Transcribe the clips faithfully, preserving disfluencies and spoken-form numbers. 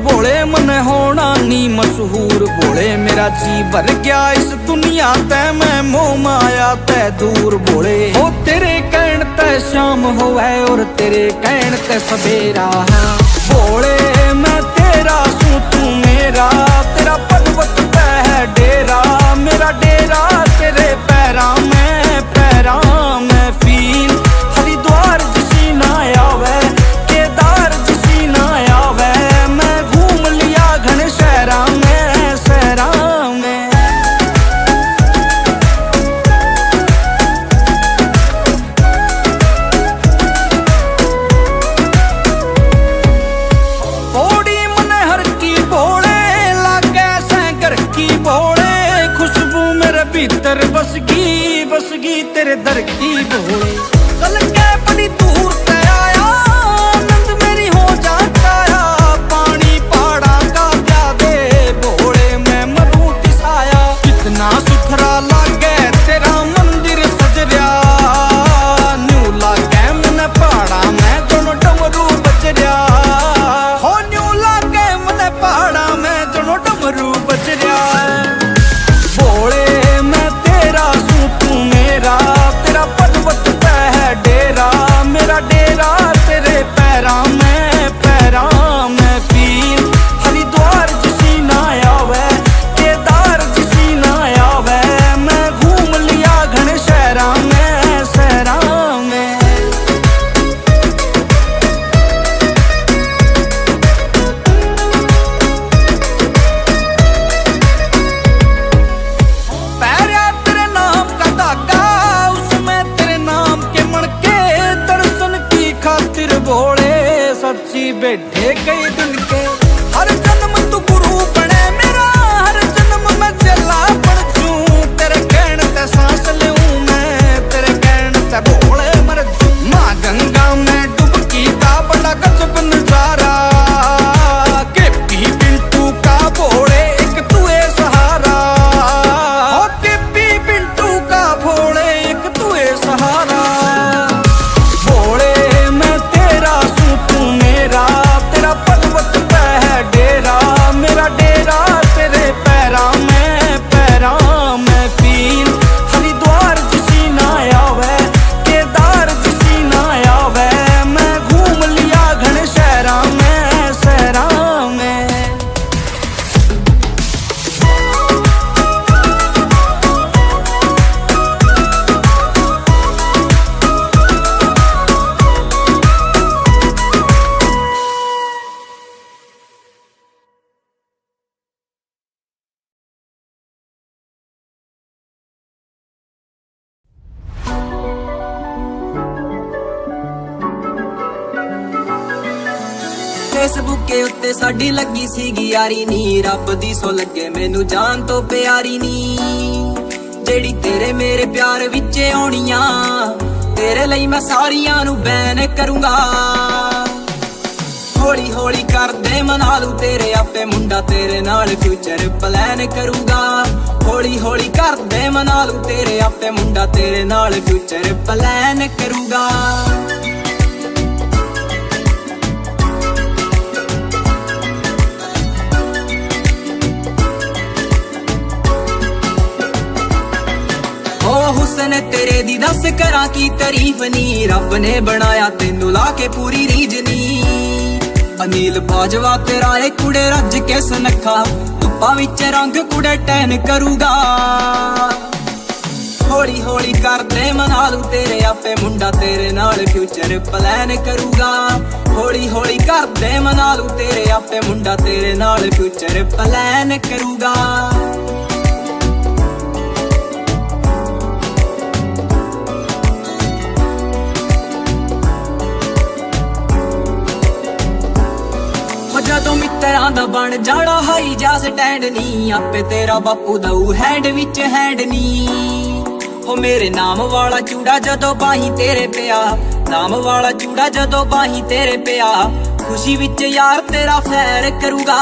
भोले मन होना नी मशहूर, भोले मेरा जी भर गया इस दुनिया तै, मैं मोह माया तै दूर। भोले हो तेरे कहण तै शाम होवे और तेरे कहण तै सवेरा है। भोले मैं तेरा सूं तू मेरा, तेरा पर्वत तै है डेरा, मेरा डेरा तेरे पैरां में, पैरां में। फील हरिद्वार जिसी ना आवे, केदार जिसी ना आवे, मैं घूम लिया घण शहरां में, शहरां में। पौड़ी मन हर की भोले, लागे सै घर की भोले, खुशबू मेरे भीतर बस गई, बस गई तेरे दर की भोले। चल के बड़ी दूर ते आया, आनंद मेरी हो जा काया, पानी पहाड़ा का प्या दे भोले, मैं मरूं तिसाया। कितना सुथरा लागे तेरा मंदिर सज रया, न्यू लागे मन पहाड़ा में जणो डमरू बज रया। हो न्यू लागे मन पहाड़ा में जणो डमरू बज रया। भोले मैं तेरा सूं तू मेरा, तेरा पर्वत पे है डेरा, मेरा डेरा तेरे पैरां में, पैरां में। फील हरिद्वार जिसी ना आवे, केदार जिसी ना आवे, मैं घूम लिया घण शहरां में, शहरां में। पहरा तेरे नाम का धागा, उसमें तेरे नाम के मणके, दर्शन की खातिर भोले सच्ची बैठे कई दिन के। हर जन्म तू गुरु बने मेरा, हर जन्म मैं चेला बन जूं, तेरे कहण ते सांस लेऊं मैं, तेरे कहण ते भोले मर जूं। माँ गंगा में डुबकी का बड़ा गजब नजारा, के पी पिंटू का भोले एक तू ए सहारा। हो के पी पिंटू का भोले एक तू ए सहारा। भोले मैं तेरा सूं तू मेरा, तेरा पर्वत पे है डेरा, मेरा डेरा तेरे पैरां में, पैरां में। फील हरिद्वार जिसी ना आवे, केदार जिसी ना आवे, मैं घूम लिया घण शहरां में, शहरां में। Facebook के ਉੱਤੇ ਸਾਡੀ ਲੱਗੀ ਸੀਗੀ ਯਾਰੀ ਨੀ, ਰੱਬ ਦੀ ਸੋ ਲੱਗੇ ਮੈਨੂੰ ਜਾਨ ਤੋਂ ਪਿਆਰੀ ਨੀ। ਜਿਹੜੀ ਤੇਰੇ ਮੇਰੇ ਪਿਆਰ ਵਿੱਚ ਆਉਣੀਆਂ, ਤੇਰੇ ਲਈ ਮੈਂ ਸਾਰੀਆਂ ਨੂੰ ਬੈਨ ਕਰੂੰਗਾ। ਹੌਲੀ ਹੌਲੀ ਕਰਦੇ ਮਨਾ ਲੂ ਤੇਰੇ ਆਪੇ, ਮੁੰਡਾ ਤੇਰੇ ਨਾਲ ਫਿਊਚਰ ਪਲਾਨ ਕਰੂੰਗਾ। ਹੌਲੀ ਹੌਲੀ ਕਰਦੇ ਮਨਾ ਲੂ ਤੇਰੇ ਆਪੇ, ਮੁੰਡਾ ਤੇਰੇ ਨਾਲ ਫਿਊਚਰ ਪਲਾਨ ਕਰੂੰਗਾ। ਓ ਹੁਸਨ ਤੇਰੇ ਦੀ ਦੱਸ ਕਰਾਂ ਕੀ ਤਾਰੀਫ ਨੀ, ਰੱਬ ਨੇ ਬਣਾਇਆ ਤੈਨੂੰ ਲਾ ਕੇ ਪੂਰੀ ਰੀਝ ਨੀ। ਅਨਿਲ ਬਾਜਵਾ ਤੇਰਾ ਏ ਕੁੜੇ ਰੱਜ ਕੇ ਸੁਨੱਖਾ, ਧੁੱਪਾਂ ਵਿੱਚ ਰੰਗ ਕੁੜੇ ਟੈਨ ਕਰੂਗਾ। ਹੌਲੀ ਹੌਲੀ ਕਰਦੇ ਮਨਾ ਲੂ ਤੇਰੇ ਆਪੇ, ਮੁੰਡਾ ਤੇਰੇ ਨਾਲ ਫਿਊਚਰ ਪਲਾਨ ਕਰੂਗਾ। ਹੌਲੀ ਹੌਲੀ ਕਰਦੇ ਮਨਾ ਲੂ ਤੇਰੇ ਆਪੇ, ਮੁੰਡਾ ਤੇਰੇ ਨਾਲ ਫਿਊਚਰ ਪਲਾਨ ਕਰੂਗਾ। ਹੋ ਜਦੋਂ ਮਿੱਤਰਾਂ ਦਾ ਬਣ ਜਾਣਾ ਹਾਈ ਜਹਾਜ਼ ਸਟੈਂਡ ਨੀ, ਆਪੇ ਤੇਰਾ ਬਾਪੂ ਦਊ ਹੈਂਡ ਵਿੱਚ ਹੈਂਡ ਨੀ। ਹੋ ਮੇਰੇ ਨਾਮ ਵਾਲਾ ਚੂੜਾ ਜਦੋਂ ਬਾਹੀ ਤੇਰੇ ਪਿਆ, ਨਾਮ ਵਾਲਾ ਚੂੜਾ ਜਦੋਂ ਬਾਹੀ ਤੇਰੇ ਪਿਆ, ਖੁਸ਼ੀ ਵਿੱਚ ਯਾਰ ਤੇਰਾ ਫੈਰ ਕਰੂਗਾ।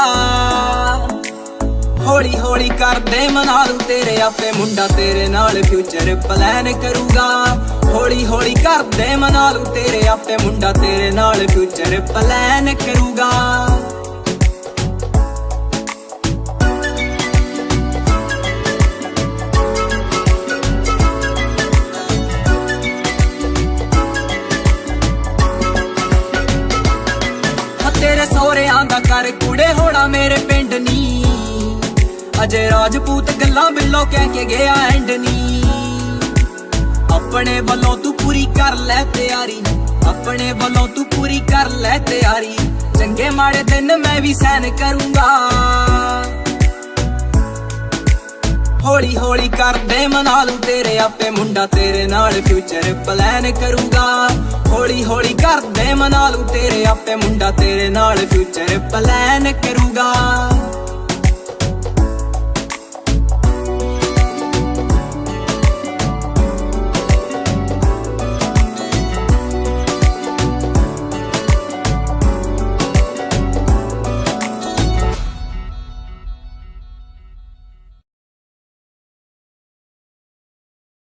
ਹੌਲੀ ਹੌਲੀ ਕਰਦੇ ਮਨਾ ਲੂ ਤੇਰੇ ਆਪੇ, ਮੁੰਡਾ ਤੇਰੇ ਨਾਲ ਫਿਊਚਰ ਪਲਾਨ ਕਰੂਗਾ। ਹੌਲੀ ਹੌਲੀ ਕਰਦੇ ਮਨਾ ਲੂ ਤੇਰੇ ਆਪੇ, ਮੁੰਡਾ ਤੇਰੇ ਨਾਲ ਫਿਊਚਰ ਪਲਾਨ ਕਰੂਗਾ। अरे कुड़े होना मेरे पिंड नी, अजय राजपूत गल्ला बिल्लो कह के गया एंड नी। अपने वालों तू पूरी कर ले तैयारी, अपने वालों तू पूरी कर ले तैयारी। चंगे माड़े दिन मैं भी सहन करूंगा। हौली हौली कर दे मना लूं तेरे आपे मुंडा, तेरे नाल फ्यूचर प्लान करूंगा। हौली हौली कर दे मना लूं तेरे आपे मुंडा, तेरे नाल फ्यूचर प्लान करूंगा।